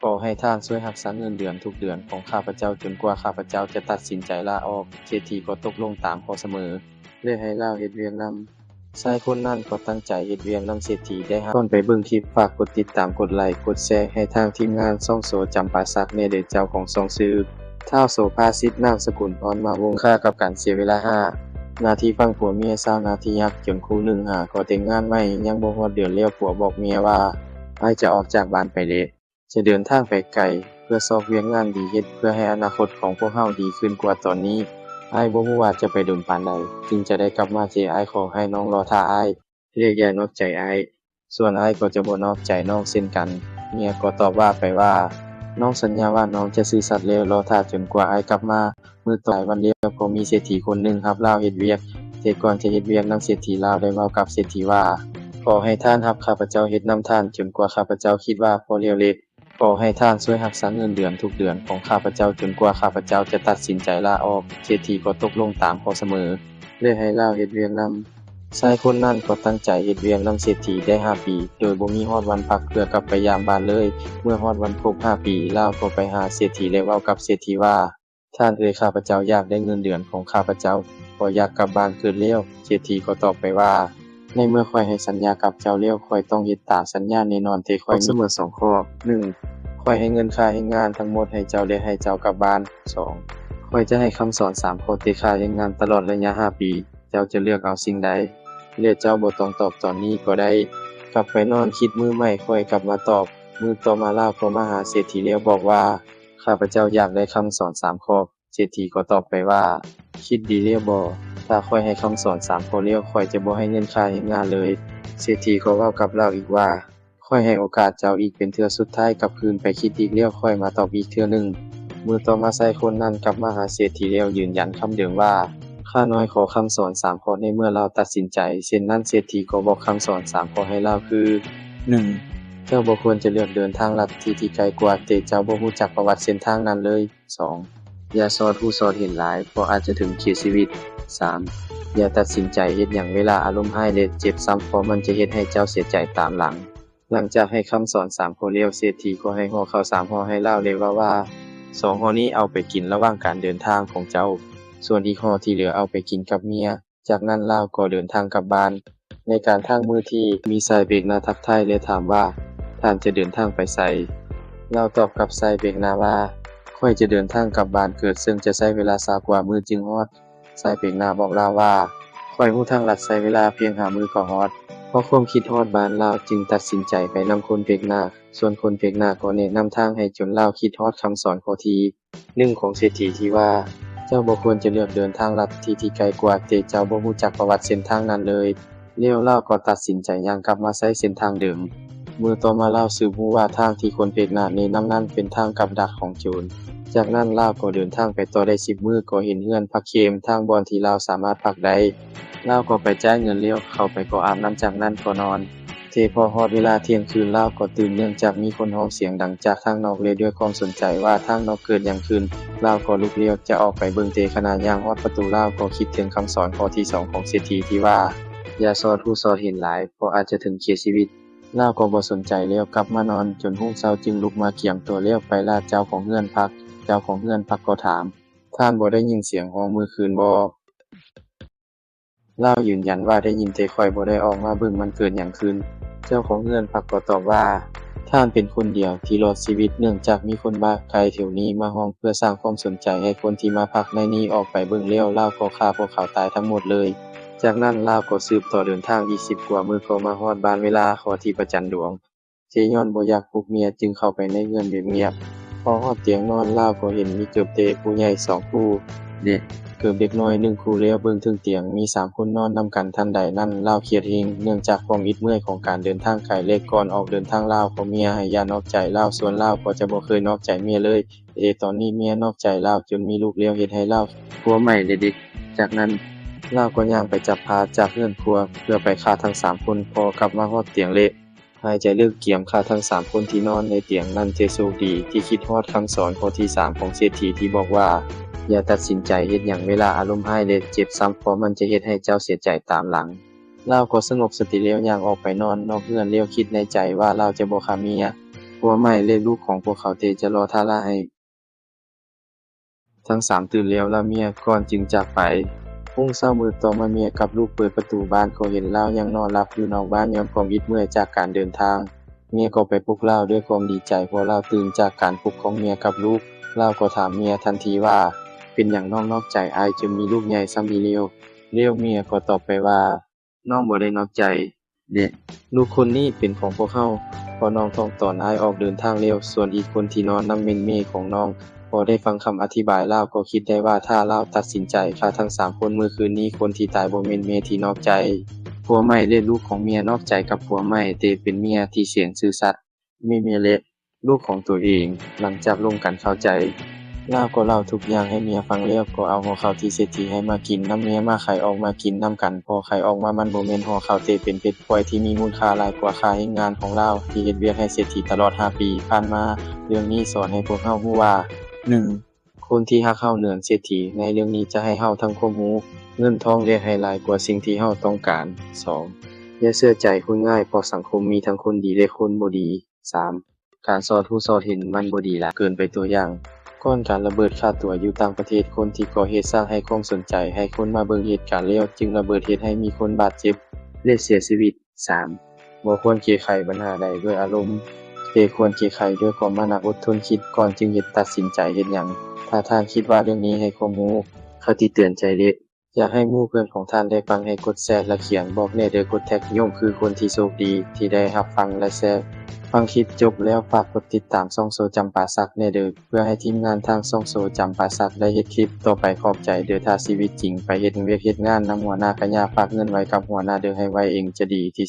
ຂໍໃຫ້ທ່ານຊ່ວຍຮັກສາເງິນເດືອນທຸກເດືອນຂອງຂ້າພະເຈົ້າ ຈົນກວ່າຂ້າພະເຈົ້າຈະຕັດສິນໃຈລາອອກ. ເສດຖີກໍຕົກລົງຕາມຂໍ້ສະເໝີ ແລະ ໃຫ້ລາວເຮັດວຽກນຳ. ຊາຍຄົນນັ້ນກໍຕັ້ງໃຈເຮັດວຽກນຳເສດຖີໄດ້ຮັບ. ກ່ອນໄປເບິ່ງຄລິບ, ຝາກກົດຕິດຕາມ, ກົດໄລ, ກົດແຊໃຫ້ທາງທີມງານຊ່ອງໂສຈຳປາສັກແດ່ເດີເຈົ້າຂອງຊ່ອງຊື່ ທ້າວ ໂສພາສິດ ນາມສະກຸນ ອອນມະວົງ. ຄ່າກັບການເສຍເວລາ. ຫ້າ ນາທີ. ຝັ່ງຜົວເມຍຊາວນາທີ. ຍາກຈົນຄູ່ໜຶ່ງຫາກໍແຕ່ງງານໃໝ່ ຍັງບໍ່ຮອດເດືອນແລ້ວ ຜົວບອກເມຍວ່າ ອ້າຍຈະອອກຈາກບ້ານໄປແລ້ວ ຈະເດີນທາງໄປໄກ ເພື່ອຊອກວຽກງານດີເຮັດ ເພື່ອໃຫ້ອະນາຄົດຂອງພວກເຮົາດີຂຶ້ນກວ່າຕອນນີ້. ອ້າຍບໍ່ຮູ້ວ່າຈະໄປດົນປານໃດ ຈຶ່ງຈະໄດ້ກັບມາ. ເຈ ອ້າຍຂໍໃຫ້ນ້ອງລໍຖ້າອ້າຍ. ແລະ ຢ່ານອກໃຈອ້າຍ. ສ່ວນອ້າຍກໍຈະບໍ່ນອກໃຈນ້ອງເຊັ່ນກັນ. ເມຍກໍຕອບວ່າໄປວ່າ ນ້ອງສັນຍາວ່ານ້ອງຈະຊື່ສັດ ແລະ ລໍຖ້າຈົນກວ່າອ້າຍກັບມາ. ມື້ຕໍ່ ຫຼາຍວັນແລ້ວກໍມີເສດຖີຄົນໜຶ່ງຮັບລາວເຮັດວຽກ. ແຕ່ກ່ອນຈະເຮັດວຽກນຳເສດຖີ ລາວໄດ້ເວົ້າກັບເສດຖີວ່າ ຂໍໃຫ້ທ່ານຮັບຂ້າພະເຈົ້າເຮັດນຳທ່ານ ຈົນກວ່າຂ້າພະເຈົ້າຄິດວ່າພໍແລ້ວແຫຼະ. ຂໍໃຫ້ທ່ານຊ່ວຍຮັກສາເງິນເດືອນທຸກເດືອນຂອງຂ້າພະເຈົ້າ ຈົນກວ່າຂ້າພະເຈົ້າຈະຕັດສິນໃຈລາອອກ. ເສດຖີກໍຕົກລົງຕາມຂໍ້ສະເໝີ ແລະ ໃຫ້ລາວເຮັດວຽກນຳ. ຊາຍຄົນນັ້ນກໍຕັ້ງໃຈເຮັດວຽກນຳເສດຖີໄດ້ຫ້າປີ ໂດຍບໍ່ມີຮອດວັນພັກເພື່ອກັບໄປຢາມບ້ານເລີຍ. ເມື່ອຮອດວັນຄົບຫ້າປີ ລາວກໍໄປຫາເສດຖີ ແລະ ເວົ້າກັບເສດຖີວ່າ ທ່ານເອີຍ, ຂ້າພະເຈົ້າຢາກໄດ້ເງິນເດືອນຂອງຂ້າພະເຈົ້າ, ຂ້ອຍຢາກກັບບ້ານເກີດແລ້ວ. ເສດຖີກໍຕອບໄປວ່າ ໃນເມື່ອຂ້ອຍໃຫ້ສັນຍາກັບເຈົ້າແລ້ວ, ຂ້ອຍຕ້ອງເຮັດຕາມສັນຍາແນ່ນອນ. ແຕ່ຂ້ອຍສະເໝີສອງຂໍ້. ໜຶ່ງ ຂ້ອຍໃຫ້ເງິນຄ່າແຮງງານທັງໝົດໃຫ້ເຈົ້າ ແລະ ໃຫ້ເຈົ້າກັບບ້ານ. ສອງ ຂ້ອຍຈະໃຫ້ຄຳສອນສາມຂໍ້ ແຕ່ຄ່າແຮງງານຕະຫຼອດໄລຍະຫ້າປີ. ເຈົ້າຈະເລືອກເອົາສິ່ງໃດ? ແລະ ເຈົ້າບໍ່ຕ້ອງຕອບຕອນນີ້ກໍໄດ້. ກັບໄປນອນຄິດມື້ໃໝ່ຄ່ອຍກັບມາຕອບ. ມື້ຕໍ່ມາລາວກໍມາຫາເສດຖີ ແລ້ວບອກວ່າ ຂ້າພະເຈົ້າຢາກໄດ້ຄຳສອນສາມຂໍ້. ເສດຖີກໍຕອບໄປວ່າ ຄິດດີແລ້ວບໍ? ຖ້າຂ້ອຍໃຫ້ຄຳສອນສາມຂໍ້ແລ້ວ, ຂ້ອຍຈະບໍ່ໃຫ້ເງິນຄ່າແຮງງານເລີຍ. ເສດຖີກໍເວົ້າກັບລາວອີກວ່າ ຂ້ອຍໃຫ້ໂອກາດເຈົ້າອີກເປັນເທື່ອສຸດທ້າຍ, ກັບຄືນໄປຄິດອີກແລ້ວ ຄ່ອຍມາຕອບອີກເທື່ອໜຶ່ງ. ມື້ຕໍ່ມາຊາຍຄົນນັ້ນກັບມາຫາເສດຖີ ແລ້ວຢືນຢັນຄຳເດີມວ່າ ຂ້ານ້ອຍຂໍຄຳສອນສາມຂໍ້. ໃນເມື່ອລາວຕັດສິນໃຈເຊັ່ນນັ້ນ, ເສດຖີກໍບອກຄຳສອນສາມຂໍ້ໃຫ້ລາວຄື ໜຶ່ງ ເຈົ້າບໍ່ຄວນຈະເລືອກເດີນທາງລັດທີ່ ທີ່ໄກກວ່າ ແຕ່ເຈົ້າບໍ່ຮູ້ຈັກປະຫວັດເສັ້ນທາງນັ້ນເລີຍ. ສອງ ຢ່າສອດຮູ້ສອດເຫັນຫຼາຍ ເພາະອາດຈະເຖິງເສຍຊີວິດ. ສາມ ຢ່າຕັດສິນໃຈເຮັດຫຍັງເວລາອາລົມຮ້າຍ ແລະ ເຈັບຊ້ຳ ເພາະມັນຈະເຮັດໃຫ້ເຈົ້າເສຍໃຈຕາມຫຼັງ. ຫຼັງຈາກໃຫ້ຄຳສອນສາມຂໍ້ແລ້ວ, ເສດຖີກໍໃຫ້ຫໍ່ເຂົ້າສາມຫໍ່ໃຫ້ລາວ ແລະ ເວົ້າວ່າ ສອງຫໍ່ນີ້ເອົາໄປກິນລະຫວ່າງການເດີນທາງຂອງເຈົ້າ, ສ່ວນອີກຫໍ່ທີ່ເຫຼືອເອົາໄປກິນກັບເມຍ. ຈາກນັ້ນລາວກໍເດີນທາງກັບບ້ານ. ໃນກາງທາງມື້ທີ່ ມີຊາຍແປກໜ້າທັກທາຍ ແລະ ຖາມວ່າ ທ່ານຈະເດີນທາງໄປໃສ? ລາວຕອບກັບຊາຍແປກໜ້າວ່າ ຂ້ອຍຈະເດີນທາງກັບບ້ານເກີດ ເຊິ່ງຈະໃຊ້ເວລາຊາກວ່າມື້ຈຶ່ງຮອດ. ຊາຍແປກໜ້າບອກລາວວ່າ ຂ້ອຍຮູ້ທາງລັດໃຊ້ເວລາພຽງຫ້າມື້ກໍຮອດ. ເພາະຄວາມຄິດຮອດບ້ານ ລາວຈຶ່ງຕັດສິນໃຈໄປນຳຄົນແປກໜ້າ. ສ່ວນຄົນແປກໜ້າກໍແນະນຳທາງໃຫ້ ຈົນລາວຄິດຮອດຄຳສອນຂໍ້ທີ ໜຶ່ງຂອງເສດຖີທີ່ວ່າ ເຈົ້າບໍ່ຄວນຈະເລືອກເດີນທາງລັດທີ່ ທີ່ໄກກວ່າ ແຕ່ເຈົ້າບໍ່ຮູ້ຈັກປະຫວັດເສັ້ນທາງນັ້ນເລີຍ. ແລ້ວລາວກໍຕັດສິນໃຈຍ່າງກັບມາໃຊ້ເສັ້ນທາງເດີມ. ມື້ຕໍ່ມາລາວສືບຮູ້ວ່າທາງທີ່ຄົນແປກໜ້າແນະນຳນັ້ນເປັນທາງກັບດັກຂອງໂຈນ. ຈາກນັ້ນລາວກໍເດີນທາງໄປຕໍ່ໄດ້ສິບມື້ ກໍເຫັນເຮືອນພັກແຄມທາງບ່ອນທີ່ລາວສາມາດພັກໄດ້. ລາວກໍໄປຈ່າຍເງິນແລ້ວເຂົ້າໄປກໍອາບນ້ຳ ຈາກນັ້ນກໍນອນ. ແຕ່ພໍຮອດເວລາທ່ຽງຄືນ ລາວກໍຕື່ນ ເນື່ອງຈາກມີຄົນຮ້ອງສຽງດັງຈາກທາງນອກ ແລະ ດ້ວຍຄວາມສົນໃຈວ່າທາງນອກເກີດຫຍັງຂຶ້ນ, ລາວກໍລຸກແລ້ວຈະອອກໄປເບິ່ງ, ແຕ່ຂະນະຍ່າງຮອດປະຕູ ລາວກໍຄິດເຖິງຄຳສອນຂໍ້ທີສອງຂອງເສດຖີທີ່ວ່າ ຢ່າສອດຮູ້ສອດເຫັນຫຼາຍ ເພາະອາດຈະເຖິງເສຍຊີວິດ. ລາວກໍບໍ່ສົນໃຈແລ້ວກັບມານອນຈົນຮຸ່ງເຊົ້າ ຈຶ່ງລຸກມາກຽມຕົວແລ້ວໄປລາດເຈົ້າຂອງເຮືອນພັກ. ເຈົ້າຂອງເຮືອນພັກກໍຖາມ ທ່ານບໍ່ໄດ້ຍິນສຽງຮ້ອງມື້ຄືນບໍ? ລາວຢືນຢັນວ່າໄດ້ຍິນ, ແຕ່ຂ້ອຍບໍ່ໄດ້ອອກມາເບິ່ງມັນເກີດຫຍັງຂຶ້ນ. ເຈົ້າຂອງເຮືອນພັກກໍຕອບວ່າ ທ່ານເປັນຄົນດຽວທີ່ລອດຊີວິດ ເນື່ອງຈາກມີຄົນບ້າໄກ່ແຖວນີ້ມາຮ້ອງເພື່ອສ້າງຄວາມສົນໃຈໃຫ້ຄົນທີ່ມາພັກໃນນີ້ອອກໄປເບິ່ງແລ້ວ ລາວກໍຂ້າພວກເຂົາຕາຍທັງໝົດເລີຍ. ຈາກນັ້ນລາວກໍສືບຕໍ່ເດີນທາງອີກສິບກວ່າມື້ ກໍມາຮອດບ້ານເວລາຂໍທີ່ພະຈັນຫຼວງ. ເຈຍ້ອນບໍ່ຢາກປຸກເມຍ ຈຶ່ງເຂົ້າໄປໃນເຮືອນແບບງຽບ. ພໍຮອດຕຽງນອນ ລາວກໍເຫັນມີເກີບເດັກຜູ້ໃຫຍ່ສອງຄູ່ ແລະ ເກີບເດັກນ້ອຍໜຶ່ງຄູ່ ແລ້ວເບິ່ງເທິງຕຽງມີສາມຄົນນອນນຳກັນ. ທັນໃດນັ້ນລາວຄຽດແຮງ ເນື່ອງຈາກຄວາມອິດເມື່ອຍຂອງການເດີນທາງໄກ ແລະ ກ່ອນອອກເດີນທາງລາວຂໍເມຍໃຫ້ຢ່ານອກໃຈລາວ, ສ່ວນລາວກໍຈະບໍ່ເຄີຍນອກໃຈເມຍເລີຍ. ແຕ່ຕອນນີ້ເມຍນອກໃຈລາວຈົນມີລູກແລ້ວ ເຮັດໃຫ້ລາວຜົວໃໝ່ ແລະ ເດັກ. ຈາກນັ້ນລາວກໍຍ່າງໄປຈັບພາຈາກເຮືອນຄົວ ເພື່ອໄປຂ້າທັງສາມຄົນ. ພໍກັບມາຮອດຕຽງ ແລະ ຫາຍໃຈເລິກກຽມຂ້າທັງສາມຄົນທີ່ນອນໃນຕຽງນັ້ນ, ແຕ່ໂຊກດີທີ່ຄິດຮອດຄຳສອນຂໍ້ທີສາມຂອງເສດຖີທີ່ບອກວ່າ ຢ່າຕັດສິນໃຈເຮັດຫຍັງເວລາອາລົມຮ້າຍ ແລະ ເຈັບຊ້ຳ ເພາະມັນຈະເຮັດໃຫ້ເຈົ້າເສຍໃຈຕາມຫຼັງ. ລາວກໍສະຫງົບສະຕິແລ້ວຍ່າງອອກໄປນອນນອກເຮືອນ ແລ້ວຄິດໃນໃຈວ່າລາວຈະບໍ່ຂ້າເມຍ. ຜົວໃໝ່ ແລະ ລູກຂອງພວກເຂົາແຕ່ຈະລໍຖ້າລະໃຫ້. ທັງສາມຕື່ນແລ້ວລະເມຍກ່ອນຈຶ່ງຈາກໄປ. ຮຸ່ງເຊົ້າມື້ຕໍ່ມາເມຍກັບລູກເປີດປະຕູບ້ານກໍເຫັນລາວຍັງນອນຫຼັບຢູ່ນອກບ້ານຍ້ອນຄວາມອິດເມື່ອຍຈາກການເດີນທາງ. ເມຍກໍໄປປຸກລາວດ້ວຍຄວາມດີໃຈ ພໍລາວຕື່ນຈາກການປຸກຂອງເມຍກັບລູກ ລາວກໍຖາມເມຍທັນທີວ່າ ເປັນຫຍັງນ້ອງນອກໃຈອ້າຍ ຈຶ່ງມີລູກໃຫຍ່ຊ່ຳນີ້ແລ້ວ? ແລ້ວເມຍກໍຕອບໄປວ່າ ນ້ອງບໍ່ໄດ້ນອກໃຈ ແລະ ລູກຄົນນີ້ເປັນຂອງພວກເຮົາ ເພາະນ້ອງທ້ອງຕອນອ້າຍອອກເດີນທາງແລ້ວ ສ່ວນອີກຄົນທີ່ນອນນຳແມ່ນແມ່ຂອງນ້ອງ. ພໍໄດ້ຟັງຄຳອະທິບາຍລາວກໍຄິດໄດ້ວ່າ ຖ້າລາວຕັດສິນໃຈຂ້າທັງສາມຄົນມື້ຄືນນີ້ ຄົນທີ່ຕາຍບໍ່ແມ່ນແມ່ທີ່ນອກໃຈ. ຜົວໃໝ່ ແລະ ລູກຂອງເມຍນອກໃຈກັບຜົວໃໝ່ ແຕ່ເປັນເມຍທີ່ແສນຊື່ສັດ ແມ່ນເມຍ ແລະ ລູກຂອງຕົວເອງ. ຫຼັງຈາກລົມກັນເຂົ້າໃຈ ລາວກໍເລົ່າທຸກຢ່າງໃຫ້ເມຍຟັງແລ້ວ ກໍເອົາຫໍ່ເຂົ້າທີ່ເສດຖີໃຫ້ມາກິນນຳເມຍ ມາໄຂອອກມາກິນນຳກັນ. ພໍໄຂອອກມາມັນບໍ່ແມ່ນຫໍ່ເຂົ້າ ແຕ່ເປັນເພັດພວຍທີ່ມີມູນຄ່າຫຼາຍກວ່າຄ່າແຮງງານຂອງລາວ ທີ່ເຮັດວຽກໃຫ້ເສດຖີຕະຫຼອດຫ້າປີຜ່ານມາ. ເລື່ອງນີ້ສອນໃຫ້ພວກເຮົາຮູ້ວ່າ ໜຶ່ງ ຄົນທີ່ຮັກເຮົາເໜືອເສດຖີໃນເລື່ອງນີ້ຈະໃຫ້ເຮົາທັງຄວາມຮູ້, ເງິນທອງ ແລະ ໃຫ້ຫຼາຍກວ່າສິ່ງທີ່ເຮົາຕ້ອງການ. ສອງ ຢ່າເຊື່ອໃຈຄົນງ່າຍ ເພາະສັງຄົມມີທັງຄົນດີ ແລະ ຄົນບໍ່ດີ. ສາມ ການສອດຮູ້ສອດເຫັນມັນບໍ່ດີຫຼາຍເກີນໄປ. ຕົວຢ່າງ ກ່ອນການລະເບີດຂ້າຕົວຢູ່ຕ່າງປະເທດ, ຄົນທີ່ກໍ່ເຫດສ້າງໃຫ້ຄວາມສົນໃຈໃຫ້ຄົນມາເບິ່ງເຫດການແລ້ວຈຶ່ງລະເບີດເຮັດໃຫ້ມີຄົນບາດເຈັບ ແລະ ເສຍຊີວິດ. ສາມ ບໍ່ຄວນແກ້ໄຂບັນຫາໃດດ້ວຍອາລົມ, ແຕ່ຄວນແກ້ໄຂດ້ວຍຄວາມມານະອົດທົນຄິດກ່ອນຈຶ່ງເຮັດຕັດສິນໃຈເຮັດຫຍັງ. ຖ້າທ່ານຄິດວ່າເລື່ອງນີ້ໃຫ້ຄວາມຮູ້, ຄະຕິເຕືອນໃຈ ແລະ ຢາກໃຫ້ໝູ່ເພື່ອນຂອງທ່ານໄດ້ຟັງ, ໃຫ້ກົດແຊ ແລະ ຂຽນບອກແດ່ເດີ, ກົດແທັກຍ້ອນຄືຄົນທີ່ໂຊກດີທີ່ໄດ້ຮັບຟັງ ແລະ ແຊ. ຟັງຄລິບຈົບແລ້ວຝາກກົດຕິດຕາມຊ່ອງໂຊຈຳປາສັກແດ່ເດີ, ເພື່ອໃຫ້ທີມງານທາງຊ່ອງໂຊຈຳປາສັກໄດ້ເຮັດຄລິບຕໍ່ໄປ. ຂອບໃຈເດີ. ຖ້າຊີວິດຈິງໄປເຮັດວຽກເຮັດງານນຳຫົວໜ້າກະຢ່າຝາກເງິນໄວ້ກັບຫົວໜ້າເດີ, ໃຫ້ໄວ້ເອງຈະດີທີ່